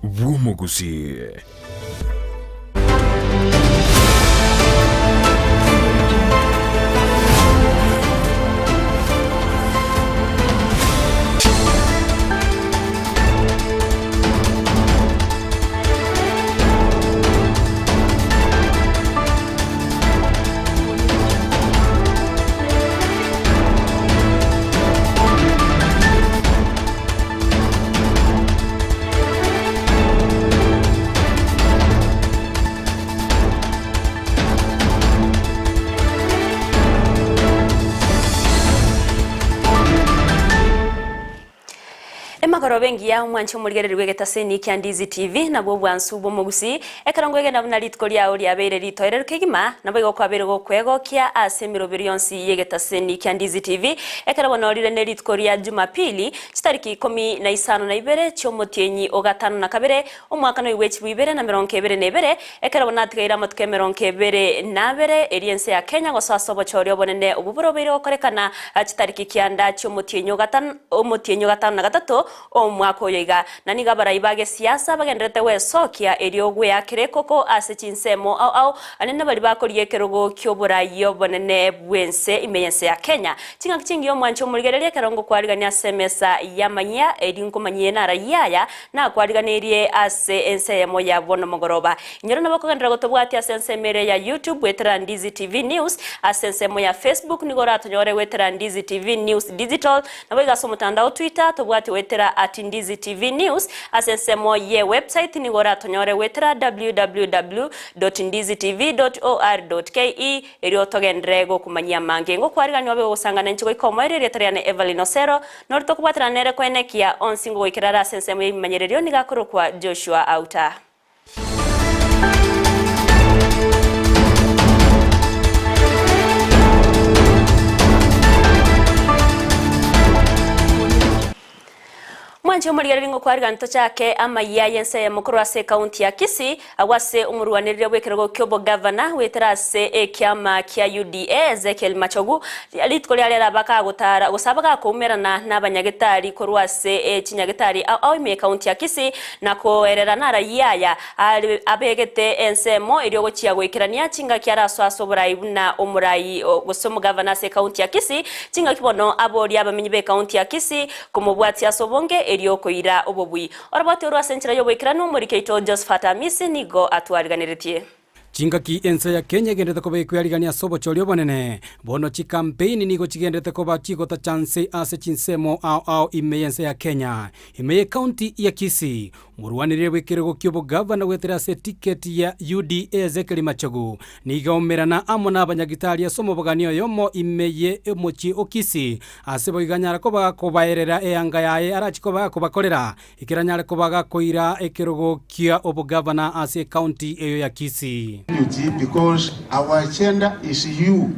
bw'Omogusii. Emagoroba engiya omwanche omorigereria bw'egetaseni kia Ndizi TV nabwo obwansu bw'omogusii Ekero nkwegena buna rituko riao riabeire ritoereru kegima, naboigo kwabeire gokwegokia ase emeroberi yonsi y'egetaseni kia Ndizi TV, ekero bono rire ne rituko ria Jumapili, chitariki ikomi na isano na ibere chi'omotienyi o gatano na kabere, omwaka noigwe chibu ibere na merongo ebere na ebere, ekero bono atigaire amatuko emerongo ebere na abere erio ense ya Kenya gosoa ase obochori obonene obwo borobeire gokorekana chitariki kianda chi'omotienyi o gatano omotienyi o gatano na gatato Omwaka oyo iga, na nigo abarai ba gesiasa bagendererete gwesokia erio gweakera ekoko ase chinsemo ao ao, ane nabaria bakorigia ekerogo ki'oborai obonene bw'ense ime y'ense ya Kenya. Chingaki chingiya omwanche omorigereria ekero ngokwarigania ase emesa y'amanyia erio nkomanyie narai aya nakwariganeirie ase ense eyemo ya bono mogoroba. Inyora nabo okogenderera gotobwatia ase ensemo eria ya YouTube goetera Ndizi TV News, ase ensemo ya Facebook nigo oratonyore goetera Ndizi TV News Digital, Naboigo ase omotandao Twitter tobwate goetera at Ndizi TV News, ase ensemo ye website nigo oratonyore goetera www dot ndizi tv dot or dot ke erio togenderere gokumanyia amange. Ngokwarigania obe gogosangana inche goika omoerio erieta riane Evelyn Osero, nori tokobwaterana nere koenekia onsi ngogoikera are ase ensemo y'ebimanyererio nigo akorokwa Joshua Auta. Mwanche omorigereria ngokwarigani tochake amayia y'ense eyemo korwa ase ekaunti ya Kisii, agwo ase omorwanereria bw'ekerogo ki'obogavana goetera ase ekiama kia UDA Ezekiel Machogu, rituko riaria raba kagotara gose aba gakoumerana nabanyagetari korwa ase chinyagetari ao ao ime y'ekaunti ya Kisii Na koerera narayie aya are abegete ensemo erio gochia goikerania chingaki arasoe ase oborai buna omorai gose omogavana ase ekaunti ya Kisii, chingaki bono aborie abamenyi b'ekaunti ya Kisii komobwatia ase obonge erio koira obobui. Oroboti orwo ase enchera y'oboikeranu omoriki oito Josephat Amisi nigo atwariganeretie. Chingaki ense ya Kenya egenderete koba ekwearigania ase obochori obonene, bono chikampeini nigo chigenderete koba chigotacha nse ase chinsemo ao ao ime y'ense ya Kenya. Ime y'ecounty ya Kisii, omorwanereri bw'ekerogo ki'obogavana goetera ase etiketi ya UDA Ezekiel Machogu nigo aomerana amo n'abanyagitari ase omobogani oyomo ime ye omochie o Kisii ase boigo anyare koba gakobaerera eanga yaye arache koba gakobakorera Ekero anyare koba gakoira ekerogo kia obogavana ase ecounty eyo ya Kisii. Unity because our agenda is you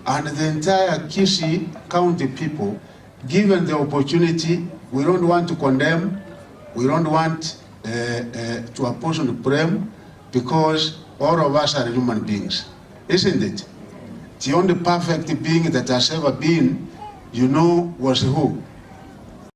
and the entire Kisii county people given the opportunity we don't want to condemn we don't want to apportion blame because all of us are human beings isn't it the only perfect being that has ever been you know was who?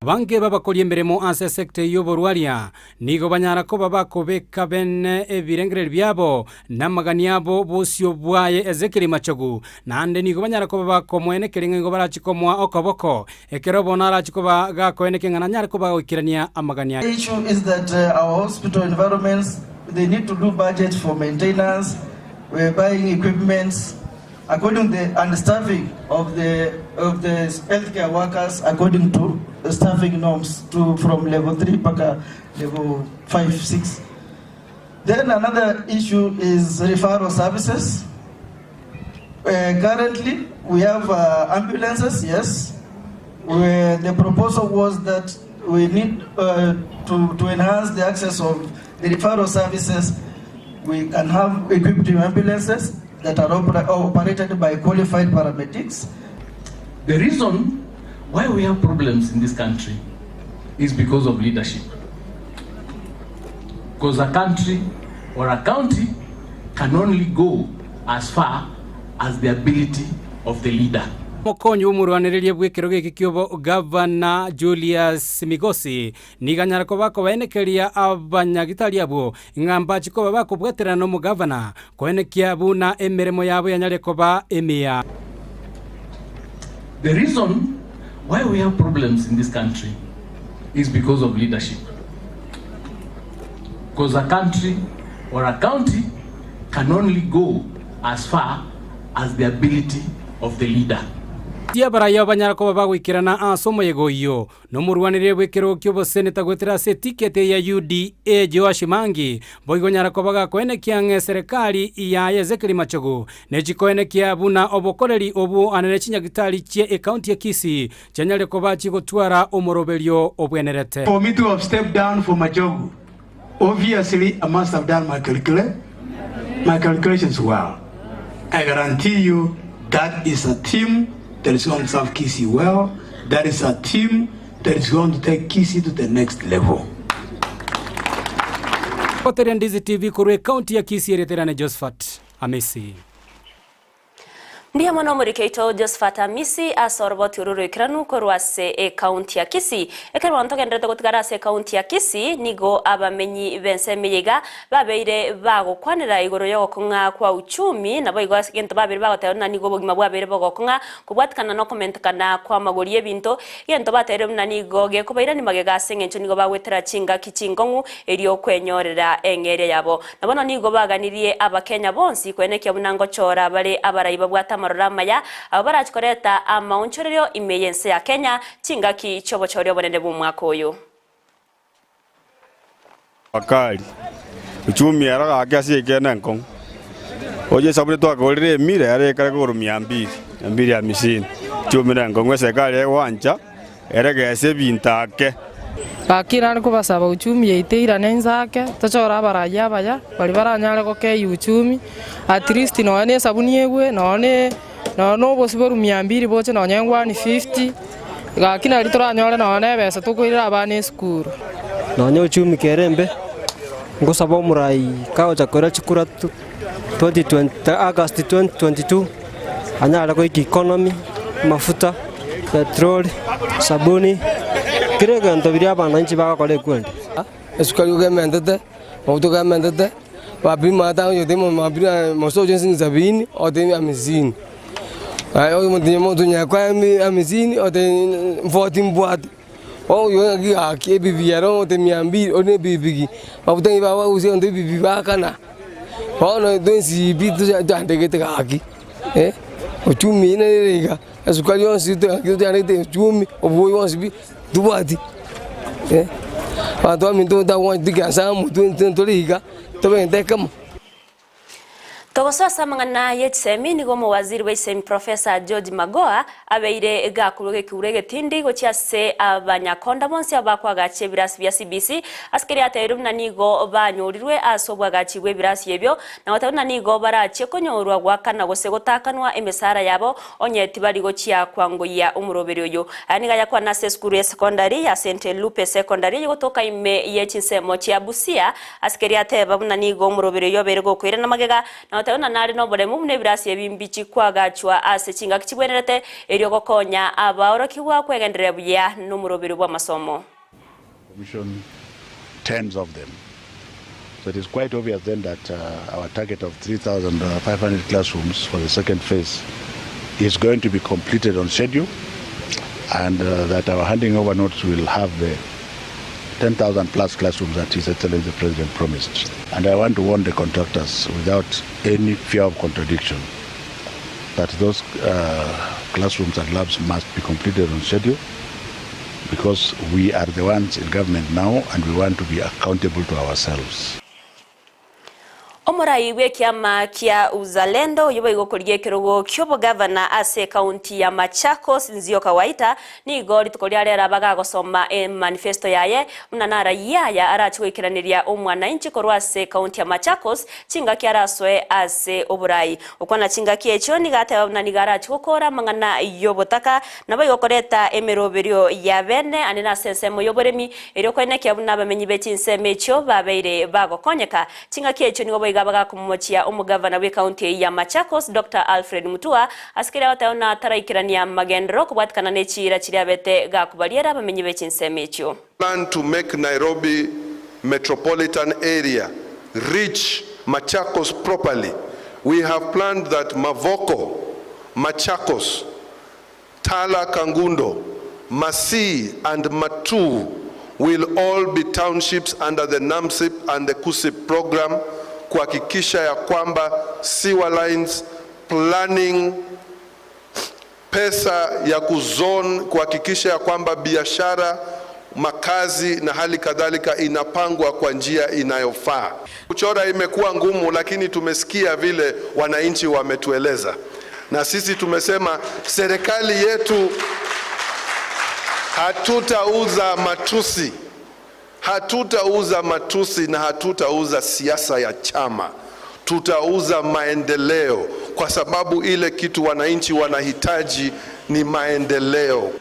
Abange b'abakori emeremo ase esecta eyio y'oborwaria nigo banyara koba bakobeka bene ebirengererio biabo na amagani abo bosio bwaye Ezekieli Machogu, naende nigo banyara koba bakomoenekeria ng'a nigo barachie komoa okoboko, ekero bono arachie koba gakoenekia ng'a nanyare koba agoikerania amagani aye. The issue is that our hospital environments they need to do budget for maintenance, buying equipments According the and staffing of the of the healthcare workers according to staffing norms to from level 3 mpaka level 5 6. Then another issue is referral services. Currently we have ambulances, yes. Where the proposal was that we need to enhance the access of the referral services, we can have equipped ambulances that are operated by qualified paramedics. The reason why we have problems in this country is because of leadership. Because a country or a county can only go as far as the ability of the leader. Omokonyi bw'omorwanereria bw'ekerogo eke ki'obogavana Julius Migosi nigo anyare koba akobaenekeria abanyagitari abwo ng'a mbachi koba bakobwaterana nomogavana koenekia buna emeremo yabo yanyare koba emiya. The reason why we have problems in this country is because of leadership. Because a country or a county can only go as far as the ability of the leader. Tiabarayia banyara koba bagoikerana ase omoyega oyio, Nomorwanereria bw'ekerogo ki'oboseneta goetera ase etiketi ya UDA Joash Mangi, boigo nyara koba gakoenekia ng'a eserekari yaye Ezekiel Machogu nechikoenekia buna obokoreri obwo anene chinyagitari chie ecounty ya Kisii chianyare koba chigotwara omoroberio obwenerete. For me to have stepped down for Machogu, obviously I must have done my calcula my calculations well. I guarantee you that is a team that is going to serve Kisii well, that is a team that is going to take Kisii to the next level. Goteria Ndizi TV korwa ekaunti ya Kisii ereterane Josephat Amisi. Mbuya mono omoriki oito Josephat Amisi ase oroboti oru roikeranu korwa ase ecounty ya Kisii. Ekero bono togendererete gotigara ase ecounty ya Kisii, nigo abamenyi b'ensemo eye iga babeire bagokwanera igoro y'ogokong'a kwa uchumi, naboigo ase egento babeire bagoteba buna nigo obogima bwabeire bogokong'a kobwatikana nokomentekana kw'amagori y'ebinto, egento bateire buna nigo gekobairania magega ase eng'encho nigo bagwetera chingaki chinkong'u erio kwenyorera eng'eria yabo. Na bono nigo baganirie Abakenya bonsi koenekia buna ngochora bare abarai babwate amaroro amaya, abwo barache koreta amaonchorerio ime y'ense ya Kenya chingaki chi'obochori obonene bw'omwaka oyo. Bakari, uchumi ero gaki ase ekeene enkong'u. Oche esabuni twakogorire emira ere ekare kogorwa mia mbili, mia mbili hamisini. Uchumi nenkong'u eserikari egwancha Eregese ebinto ake. Gaki nare kobasaba uchumi yaito eirane inse ake, tochore abarai abaya, baria baranyare gokeyia uchumi, at least nonya na esabuni egwe, nonya na nonya na obosie borwa mia mbili boche nonya na 150, gaki nari toranyore nonya na ebesa tokoirera abana esukuru. Nonya uchumi kere embe, ngosaba omorai kagocha koira chikura 2020 August 2022 anyare goika economy, amafuta, petroli, sabuni, kera egento biria abananchi bagokora ekwende. Esukari igo ementete, amafuta igo ementete, bapima ata onye mosocho nsingi sabini otebi hamsini, omonto hamsini otebi forty mbwate. Oyo ng'aki gaki ebibi ere ogote mia mbili ore na ebibigi, mafuta nigo bagosia egento ebibi bakana, bono twensi pi tochandegete gaki eh, uchumi eywo nere iga, esukari yonsi tochandegete uchumi, oboyi bwonsi pi tobwati eh, abanto baminto tagwancheti ase amo tore iga, tobe egento ekemo. Togosoa ase amang'ana ye chisemi, nigo omowaziri bwe chisemi Professor George Magoha abeire gakorwa gekeuro egetindi gochia ase abanyakonda bonsi aba bakoagacha ebirasi bia CBC ase keria atebirie buna nigo banyorirwe ase obwagachi bw'ebirasi ebio na goteba buna nigo barachie konyorwa goakana gose gotakanwa emesara yabo onye tibari gochia kwangoyia omoroberi oyo. Aya nigo ayakwana ase esukuru ya secondary ya St Lupe Secondary eyegotoka ime ye chinsemo chia Busia Ase keria ateba buna nigo omoroberi oyio obeire gokoirana magega, na goteba buna nare noboremu buna ebirasi ebi mbichi koagachwa ase chingaki chigwenerete, erio gokonya abaorokigwa kwegendereria buya nomoroberi bw'amasomo. Commission tens of them. So it is quite obvious then that uh, our target of 3,500 classrooms for the second phase is going to be completed on schedule and uh, that our handing over notes will have the 10,000 plus classrooms that His Excellency the President promised. And I want to warn the contractors without any fear of contradiction that those uh, classrooms and labs must be completed on schedule because we are the ones in government now and we want to be accountable to ourselves. Omorai bw'ekiama kia Uzalendo oyio boigo okorigia ekerogo ki'obogavana ase ekaunti ya Machakos Nzioka Waita nigo rituko ria rero abagagosoma emanifesto yaye buna narayie aya arache goikeraneria omwanainchi korwa ase ekaunti ya Machakos chingaki arasoe ase oborai. Gokwana chingaki echio nigo ateba buna nigo arache gokora amang'ana y'obotaka naboigo koreta emeroberio ya bene ande nase ensemo y'oboremi erio koenekia buna abamenyi be chinsemo echio babeire bagokonyeka. Chingaki echio nigo boigo. iga bagakomomochia omogavana bw'ekaunti eyio ya Machakos Doctor Alfred Mutua ase keria agoteba buna taraikerania magenderero kobwatikana ne chiira chiria abete gakobariera abamenyi be chinsemo echio. Plan to make Nairobi metropolitan area reach Machakos properly, we have planned that Mavoko, Machakos, Tala Kangundo, Masii and Matuu will all be townships under the NAMSIP and the KUSIP program kuhakikisha ya kwamba sewer lines, planning, pesa ya kuzone, kuhakikisha ya kwamba biashara, makazi na hali kadhalika inapangwa kwa njia inayofaa. Kuchora imekuwa ngumu, lakini tumesikia vile wananchi wametueleza, na sisi tumesema serikali yetu hatutauza matusi, hatutauza matusi na hatutauza siasa ya chama, tutauza maendeleo, kwa sababu ile kitu wananchi wanahitaji ni maendeleo.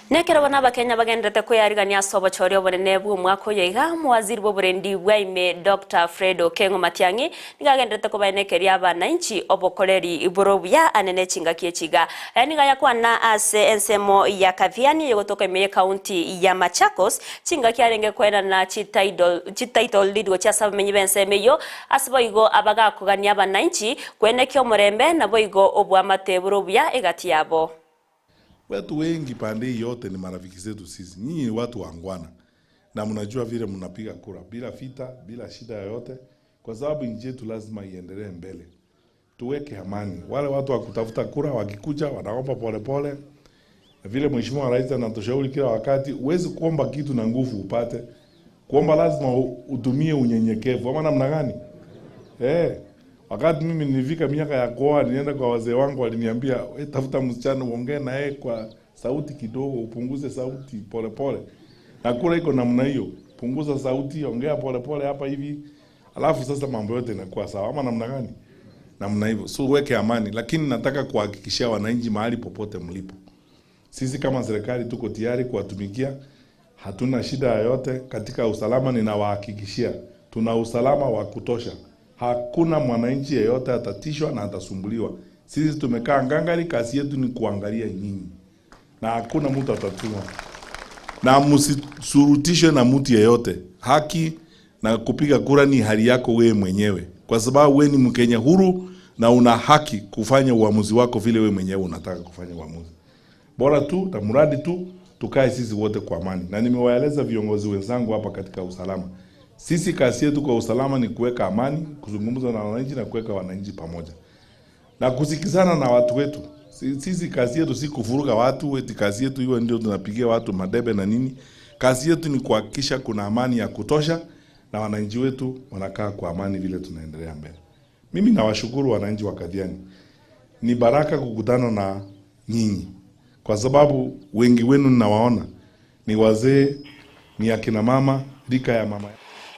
Nekero bono Abakenya bagenderete kweyarigania ase obochori obonene bw'omwaka oyo iga, omowaziri bw'oborendi bwa ime Doctor Fred Okengo Matiang'i nigo agenderete kobaenekeria abanainchi obokoreri bore obuya ane ne chingaki echi iga. Aya nigo ayakwana ase ensemo ya Kathiani eyogotoka ime y'ecounty ya Machakos, chingaki arenge koenana chititle deed gochia ase abamenyi b'ensemo eyio, ase boigo abagakogania abanainchi kwenekia omorembe naboigo oboamate bore obuya egati yabo. Watu wengi pande hii yote ni marafiki zetu sisi. Nyinyi ni watu wangwana na mnajua vile mnapiga kura bila vita, bila shida yoyote, kwa sababu nchi yetu lazima iendelee mbele. Tuweke amani. Wale watu wa kutafuta kura wakikuja wanaomba polepole, na vile Mheshimiwa Rais anatushauri kila wakati, huwezi kuomba kitu na nguvu upate. Kuomba lazima utumie unyenyekevu, ama namna gani? Wakati mimi nilifika miaka ya kuoa, nilienda kwa wazee wangu, waliniambia, we, tafuta msichana uongee na yeye kwa sauti kidogo, upunguze sauti polepole. Na kura iko namna hiyo, punguza sauti, ongea polepole hapa hivi, alafu sasa mambo yote inakuwa sawa, ama namna gani? Namna hivyo. So weke amani, lakini nataka kuhakikishia wananchi mahali popote mlipo, sisi kama serikali tuko tayari kuwatumikia, hatuna shida yoyote katika usalama. Ninawahakikishia tuna usalama wa kutosha. Hakuna mwananchi yeyote atatishwa na atasumbuliwa. Sisi tumekaa ngangari, kazi yetu ni kuangalia nyinyi, na hakuna mtu atatumwa, na msisurutishwe na mtu yeyote. Haki na kupiga kura ni hali yako wewe mwenyewe, kwa sababu wewe ni Mkenya huru na una haki kufanya uamuzi wako vile wewe mwenyewe unataka kufanya uamuzi. Bora tu na mradi tu tukae sisi wote kwa amani. Na nimewaeleza viongozi wenzangu hapa katika usalama, sisi kazi yetu kwa usalama ni kuweka amani, kuzungumza na wananchi na kuweka wananchi pamoja na kusikizana na watu wetu. Sisi kazi yetu si kuvuruga watu, eti kazi yetu iwe ndio tunapigia watu madebe na nini. Kazi yetu ni kuhakikisha kuna amani ya kutosha na wananchi wetu wanakaa kwa amani vile tunaendelea mbele. Mimi nawashukuru wananchi wa Kathiani. Ni baraka kukutana na nyinyi, kwa sababu wengi wenu ninawaona ni wazee, ni akina mama, rika ya mama.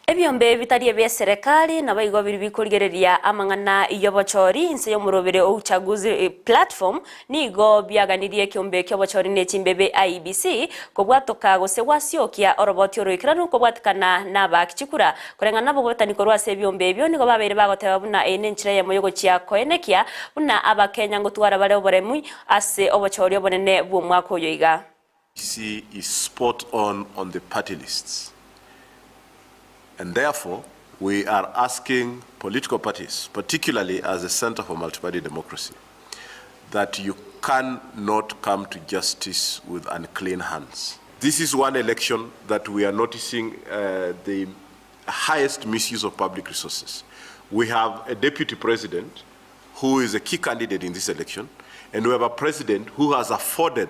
Ebiombe bitari ebia eserekari nabo igo biri bikorigereria amang'ana y'obochori inse y'omorobere o uchaguzi platform nigo biaganirie ekiombe ki'obochori ne chimbebe IEBC kobwatoka gose gwasiokia oroboti oroikeranu kobwatikana na abaaki chikura koreng'ana nabo gobetani korwa ase ebiombe ebio nigo babeire bagoteba buna eye nenchera eyemo yogochia koenekia buna abakenya ngotwara bare oboremu ase obochori obonene bw'omwaka oyo iga. IEBC is spot on on the party lists and therefore we are asking political parties, particularly as a Center for Multiparty Democracy, that you cannot come to justice with unclean hands. This is one election that we are noticing the highest misuse of public resources. We have a deputy president who is a key candidate in this election, and we have a president who has afforded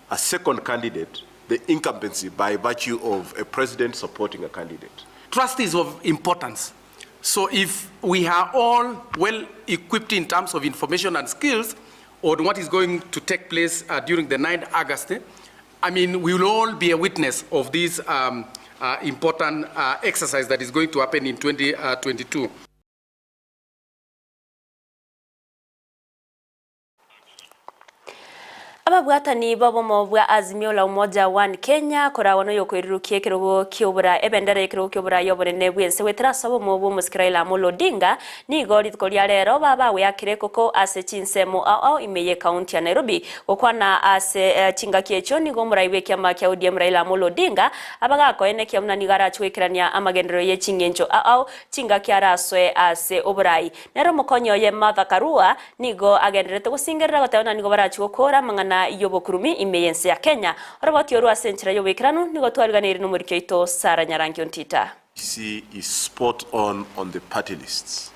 a second candidate the incumbency by virtue of a president supporting a candidate. Trust is of importance. So if we are all well equipped in terms of information and skills on what is going to take place during the 9th August, we will all be a witness of this important exercise that is going to happen in 2022. Ababwatani b'obomo bwa Azimio la Umoja One Kenya koragwa noyokoirurukia ekerogo ki'oboraai ebendera y'ekerogo ki'oboraai obonene bw'ense goetera ase obomo bw'omosike Raila Amolo Odinga nigo rituko ria rero babagoeakire ekoko ase chinsemo ao ao ime y'ecounty ya Nairobi gokwana ase chingaki echio nigo omorai bw'ekiama kia ODM Raila Amolo Odinga abagakoenekia buna nigo arache goikerania amagenderero ye ching'encho ao ao chingaki arasoe ase oborai. Nere omokonyi oye Martha Karua nigo agendererete gosingerera goteba buna nigo barachie gokora amang'ana y'obokurumi ime y'ense ya Kenya. Oroboti orwo ase enchera y'oboikeranu nigo twariganeirie nomoriki oito Sarah Nyarangi Ontita. IEBC is spot on on the party lists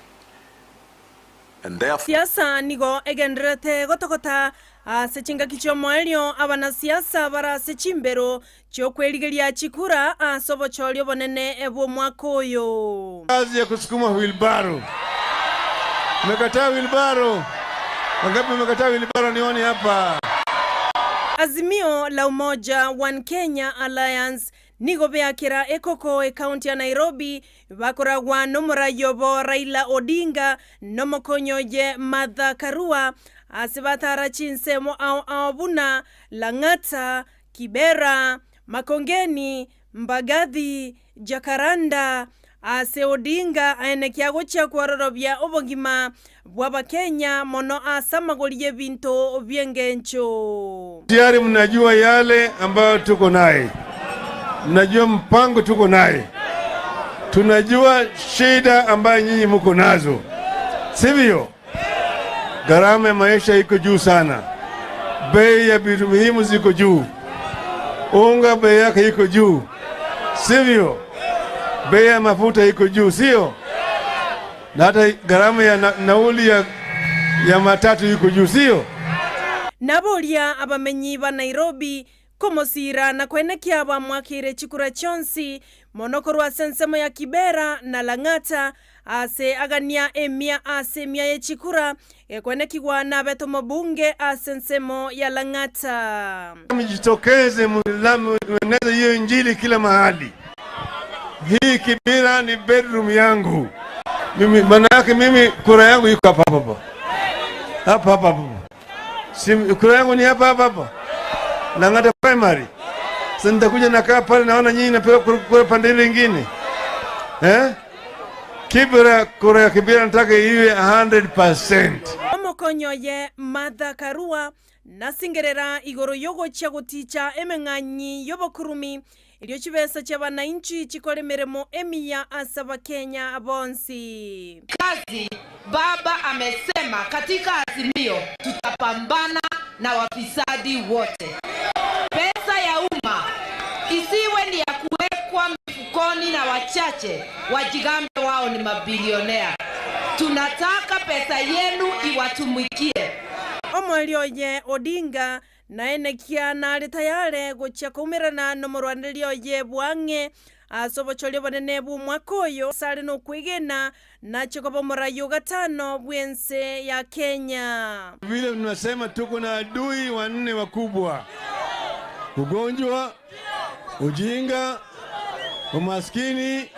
and therefore. Siasa nigo egendererete gotogota ase chingaki chi'omoerio, abanasiasa bare ase chimbero chi'okwerigeria chikura ase obochori obonene bw'omwaka oyo. Kazi ya kusukuma wheelbarrow. Mmekataa wheelbarrow? Wangapi wamekataa wheelbarrow nione hapa? Azimio la Umoja One Kenya Alliance nigo beakera ekoko ekaunti ya Nairobi bakoragwa nomorai obo Raila Odinga nomokonyi oye Martha Karua ase batara chinsemo ao ao buna Lang'ata, Kibera, Makongeni, Mbagathi, Jacaranda, ase Odinga aenekia gochia kwororobia obogima bw'Abakenya mono ase amagori y'ebinto bi'engencho. Tayari mnajua yale ambayo tuko naye, mnajua mpango tuko naye, tunajua shida ambayo nyinyi mko nazo, sivyo? Gharama ya maisha iko juu sana, bei ya vitu muhimu ziko juu, unga bei yake iko juu, sivyo? Bei ya mafuta iko juu, sio? Na hata gharama ya na, nauli ya, ya matatu iko juu, sio? Naboria abamenyi ba Nairobi Komosiira na koenekia bamwakeire chikura chionsi, mono korwa ase ensemo ya Kibera na Lang'ata, aase agania emia ase emia ye chikura, gekoenekigwa nabete omobunge ase ensemo ya Lang'ata. Mjitokeze mueneze hiyo injili kila mahali. Hii Kibera ni bedroom yangu mimi, maana yake mimi kura yangu iko hapa hapa hapa hapa hapa, si kura yangu ni hapa hapa hapa Lang'ata primary. Sasa nitakuja nakaa pale, naona nyinyi napewa kura pande ile ingine eh? Kibera, kura ya Kibera nataka iwe 100%. Omokonyi oye Martha Karua nasingerera igoro y'ogochia goticha emeng'anyi y'obokurumi Erio chibesa chi'abanainchi chikore emeremo emiya ase Abakenya bonsi. Kazi baba amesema katika Azimio tutapambana na wafisadi wote. Pesa ya umma isiwe ni ya kuwekwa mifukoni na wachache wajigambe wao ni mabilionea. Tunataka pesa yenu iwatumikie. Omoerio oye Odinga Naenekia nare tayare gochia koumerana nomorwanereria oye bw'ang'e ase obochori obonene bw'omwaka oyo asare nokwegena nachie koba omorai o gatano bw'ense ya Kenya. Vile tunasema tuko na adui wanne wakubwa: ugonjwa, ujinga, umaskini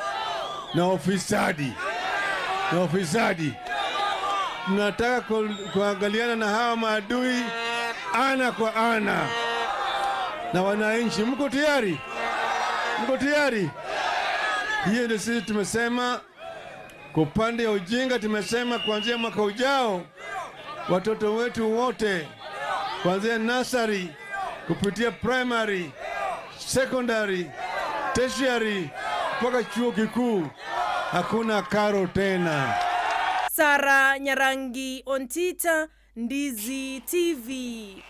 na ufisadi. Na ufisadi. Tunataka kuangaliana na hawa maadui ana kwa ana. Na wananchi, mko tayari? Mko tayari? Hiyo ndio sisi tumesema. Kwa upande ya ujinga tumesema kuanzia mwaka ujao watoto wetu wote kuanzia nursery kupitia primary, secondary, tertiary mpaka chuo kikuu hakuna karo tena. Sarah Nyarangi Ontita, Ndizi TV.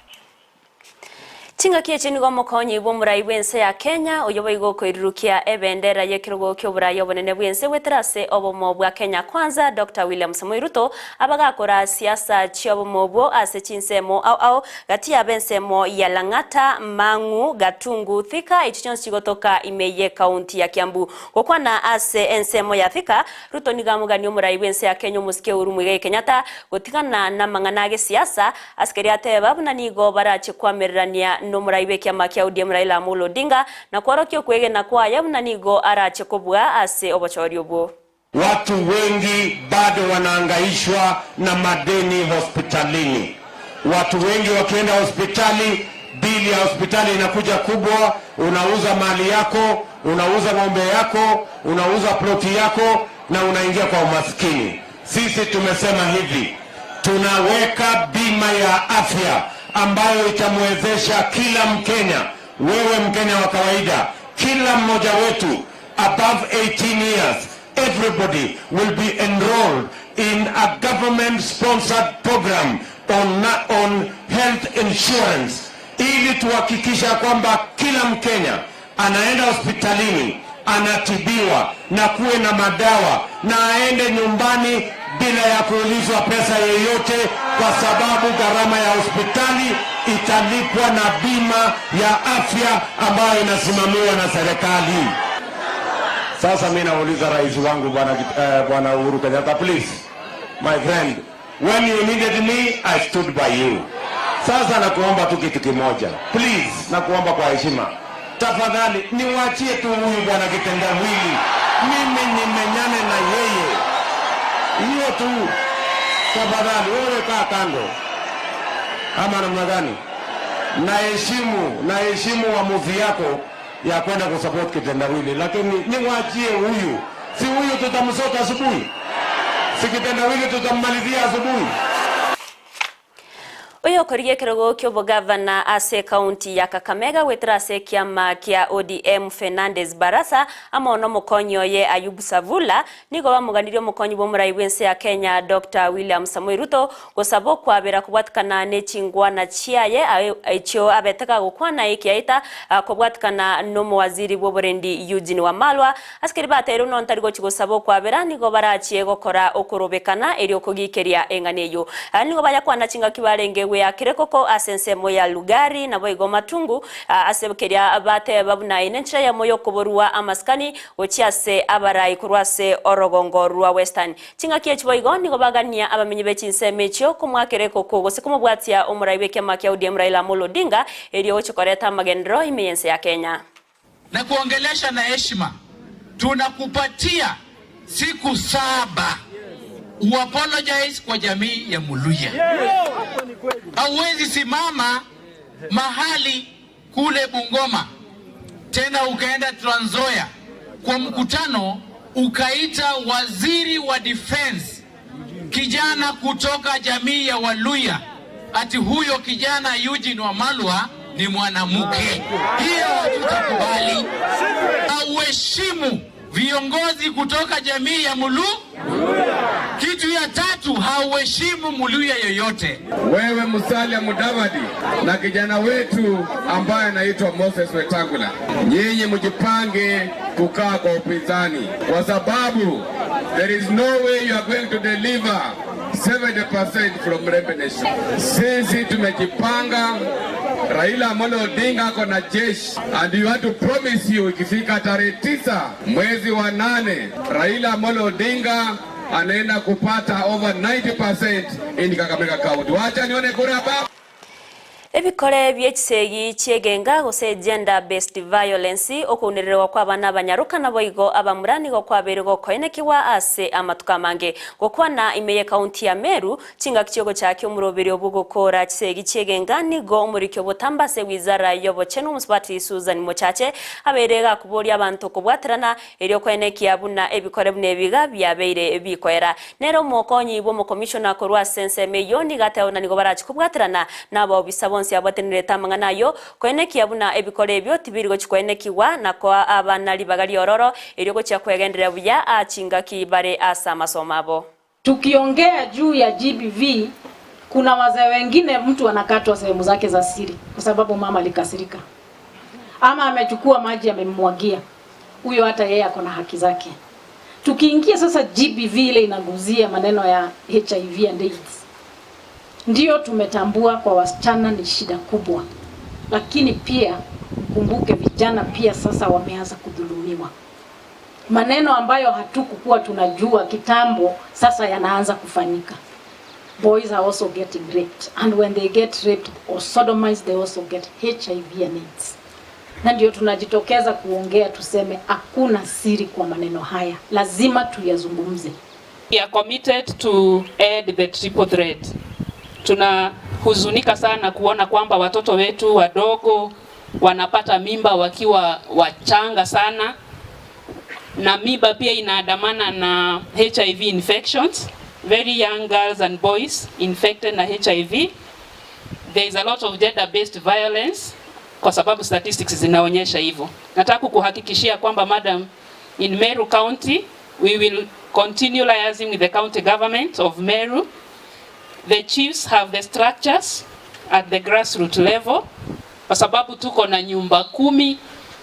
Chingaki echi nigo omokonyi bw'omorai bw'ense ya Kenya oyio boigo okoirurukia ebendera y'ekerogo ki'oborai obonene bw'ense goetera ase obomo bwa Kenya Kwanza Doctor William Samoei Ruto abagakora siasa chi'obomo obwo ase chinsemo ao ao gati y'abensemo ya Lang'ata, Mang'u, Gatungu, Thika echio chionsi chigotoka ime y'ekaunti ya Kiambu. Gokwana ase ensemo ya Thika, Ruto nigo amogania omorai bw'ense ya Kenya omosike Uhuru Muigai Kenyatta gotigana namang'ana a gesiasa ase keria ateba buna nigo barache koamererania nomorai bw'ekiama kia ODM Raila Amolo Odinga na kworokia okwegena kwaye buna nigo arache kobua ase obochori obwo. Watu wengi bado wanaangaishwa na madeni hospitalini. Watu wengi wakienda hospitali, bili ya hospitali inakuja kubwa. Unauza mali yako, unauza ng'ombe yako, unauza ploti yako na unaingia kwa umaskini. Sisi tumesema hivi, tunaweka bima ya afya ambayo itamwezesha kila Mkenya, wewe Mkenya wa kawaida, kila mmoja wetu above 18 years, everybody will be enrolled in a government sponsored program on health insurance, ili tuhakikisha kwamba kila Mkenya anaenda hospitalini anatibiwa na kuwe na madawa na aende nyumbani bila ya kuulizwa pesa yoyote, kwa sababu gharama ya hospitali italipwa na bima ya afya ambayo inasimamiwa na serikali. Sasa mimi nauliza rais wangu bwana bwana Uhuru Kenyatta, please my friend, when you needed me I stood by you. Sasa nakuomba tu kitu kimoja, please, nakuomba kwa heshima, tafadhali niwachie tu huyu bwana kitendawili, mimi nimenyane na yeye, hiyo tu tafadhali. Wewe kaa kando, ama namna gani? Naheshimu, naheshimu uamuzi yako ya kwenda kusupport kitendawili, lakini niwachie huyu, si huyu tutamsota asubuhi, si kitendawili tutammalizia asubuhi. Uyu okorigie kirogo kia obogavana ase kaunti ya Kakamega gwetera ase kiama kia ODM Fernandez Barasa amo no mukonyi oye Ayubu Savula nigo bamuganirie omokonyi bwa omorai bwa ense ya Kenya Dr. William Samoei Ruto gosaba okwabera kobwatikana na echingwana chiaye echio abeteka gokwana ekiaita kobwatikana na omowaziri bwa oborendi Eugene Wamalwa asikeri bateire nontari gochi gosaba okwabera nigo barachie gokora okorobekana eri okogikeria eng'ana eyo. Nigo bayakwana chingaki barenge gweyakire koko ase ensemo ya Lugari nabo igo Matungu ase keria bateba buna ine enchera yamo yokoborwa amasikani gochia ase abarai korwa ase orogongo rwa Western. Chingaki echi boigo nigo bagania abamenyi be chinsemo echio komwakere koko gose komobwatia omorai bwa ekiama kia ODM Raila Amolo Odinga erio gochi koreta amagenderero ime y'ense ya Kenya. Na kuongelesha na heshima, tunakupatia siku 7 uapologize kwa jamii ya Muluya. Hauwezi simama mahali kule Bungoma tena ukaenda Trans Nzoia kwa mkutano ukaita waziri wa defense kijana kutoka jamii ya Waluya ati huyo kijana Eugene Wamalwa ni mwanamke. Hiyo hatutakubali. Hauheshimu viongozi kutoka jamii ya Mulu. Kitu ya tatu, hauheshimu Muluya yoyote. Wewe Musalia Mudavadi na kijana wetu ambaye anaitwa Moses Wetangula, nyinyi mjipange kukaa kwa upinzani, kwa sababu there is no way you are going to deliver 70% from Mulembe Nation. Sisi tumejipanga. Raila Amolo Odinga ako na jeshi and you want to promise you, ikifika tarehe 9 mwezi wa 8 Raila Amolo Odinga anaenda kupata over 90% in Kakamega County. Wacha nione kura baba. Ebikore by'ekisegi kyegenga gose gender based violence okounererwa kwa abana abanyaruka nabo igo abamura nigo kwabeire gokoenekiwa ase amatuko amange gokwana ime ye county ya Meru chingaki chiogo chake omuroberi obugokora chisegi kyegenga nigo omorikio botamba ase wizara y'obochenu omusubati Susan Mochache abeire gakuboria abanto kobwaterana erio okoenekia buna ebikore buna ebiga byabeire bikoera nero omokonyi bwa omokomishona korwa ase ensemo eyo nigo ateona nigo barachi kobwaterana nabo obisa bonsi abwatenerete amang'ana ayo koenekia buna ebikore ebio tibiri gochi koenekiwa na koa abana ribaga riororo erio gochia kwegenderea buya achingaki bare ase amasomo abo. Tukiongea juu ya GBV, kuna wazee wengine mtu anakatwa sehemu zake za siri kwa sababu mama alikasirika ama amechukua maji amemmwagia. Huyo hata yeye ako na haki zake. Tukiingia sasa GBV ile inaguzia maneno ya HIV and AIDS. Ndio tumetambua kwa wasichana ni shida kubwa, lakini pia mkumbuke vijana pia sasa wameanza kudhulumiwa. Maneno ambayo hatukukuwa tunajua kitambo sasa yanaanza kufanyika. Boys are also getting raped, and when they get raped or sodomized they also get HIV and AIDS. Na ndio tunajitokeza kuongea tuseme hakuna siri kwa maneno haya, lazima tuyazungumze. We are committed to end the triple threat. Tunahuzunika sana kuona kwamba watoto wetu wadogo wanapata mimba wakiwa wachanga sana, na mimba pia inaandamana na HIV infections, very young girls and boys infected na HIV. There is a lot of gender based violence kwa sababu statistics zinaonyesha hivyo. Nataka kukuhakikishia kwamba madam, in Meru County we will continue liaising with the county government of Meru. The chiefs have the structures at the grassroots level, kwa sababu tuko na nyumba kumi,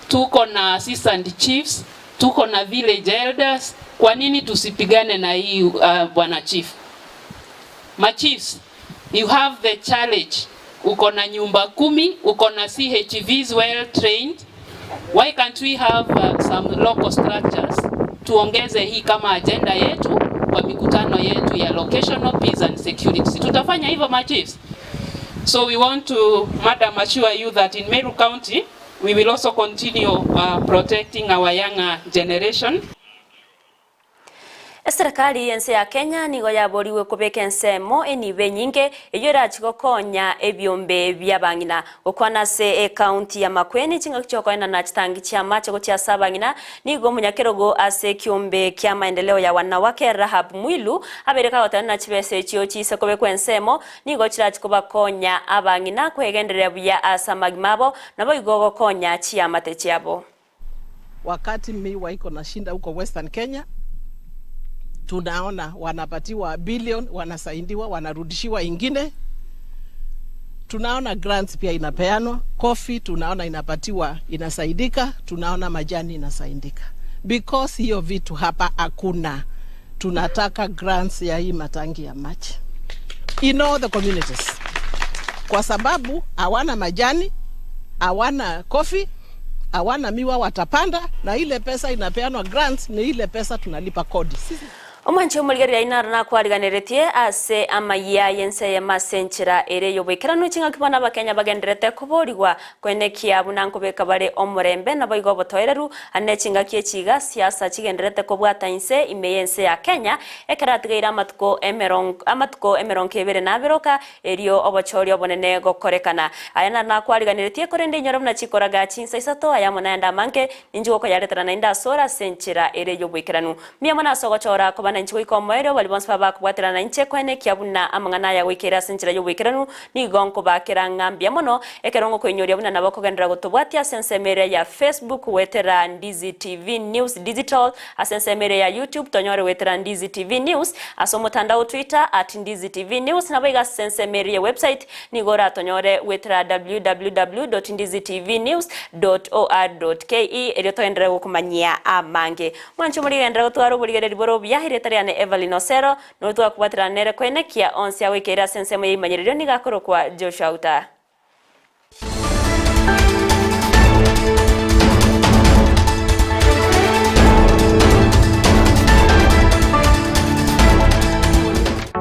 tuko na assistant chiefs, tuko na village elders. Kwa nini tusipigane na hii bwana chief? Ma chiefs, you have the challenge. Uko na nyumba kumi, uko na CHVs well trained. Why can't we have some local structures? Tuongeze hii kama agenda yetu kwa mikutano yetu ya locational peace and security. Si tutafanya hivyo ma chiefs? So we want to, madam, assure you that in Meru County, we will also continue protecting our younger generation. Eserekari y'ense ya Kenya nigo yaboriwe kobeka ensemo enibo enyinge eywo erachi gokonya ebiombe bia abang'ina. Gokwana ase ekaunti ya Makueni chingaki chiokoenda na chitangi chia amache gochia ase abang'ina nigo omonyakerogo ase ekiombe kia maendeleo ya wanawake Rahab Mwilu abere kagoteba na chibesa echio chise kobekwa ensemo nigo chirachi kobakonya abang'ina kwegendereria buya ase amagima abo nabo igo gokonya chiamate chiabo. Wakati miwa iko na shinda huko Western Kenya, tunaona wanapatiwa bilion, wanasaidiwa, wanarudishiwa ingine. Tunaona grants pia inapeanwa, coffee tunaona inapatiwa, inasaidika, tunaona majani inasaidika. Because hiyo vitu hapa hakuna, tunataka grants ya hii matangi ya maji in all the communities, kwa sababu hawana majani, hawana coffee, hawana miwa watapanda, na ile pesa inapeanwa grants ni ile pesa tunalipa kodi sisi. Omwanchi omorigereria inaro nakwariganeretie ase amaiya y'ense ya masenchera ere yoboikeranu ching'aki bono abakenya bagenderete koborigwa koenekia buna nkobeka bare omorembe nabo igo obotoereru ane ching'aki echiga siasa chigenderete kobwata inse ime y'ense ya Kenya ekero atigaire amatuko emerongo amatuko emerongo ebere na aberoka erio obochori obonene gokorekana. Aya naro nakwariganeretie korende inyore buna chikoraga chinsa isato aya amo naende amange ninchi gokoyaretera naende ase ore ase enchera ere yoboikeranu. Mbuya mono ase ogochora koba nainche goika omoerio baria bonsi babakobwaterana nainche koenekia buna amang'ana aya goikera ase enchera y'oboikeranu nigo nkobakera ng'a mbuya mono ekero ngokoinyoria buna nabo okogenderera gotobwatia ase ensemo eria ya Facebook goetera Ndizi TV News Digital ase ensemo eria ya YouTube tonyore goetera Ndizi TV News ase omotandao Twitter at Ndizi TV News naboigo ase ensemo eria ya website nigo oratonyore goetera www.ndizitvnews.or.ke erio togenderere gokomanyia amange. Mwanche omorigenderere gotwara oborigereri bore obuya, erieta riane Evelyn Osero, noria twakobwaterana nere koenekia onsi agoikeire ase ensemo y'eimanyererio nigo akorokwa Joshua Uta.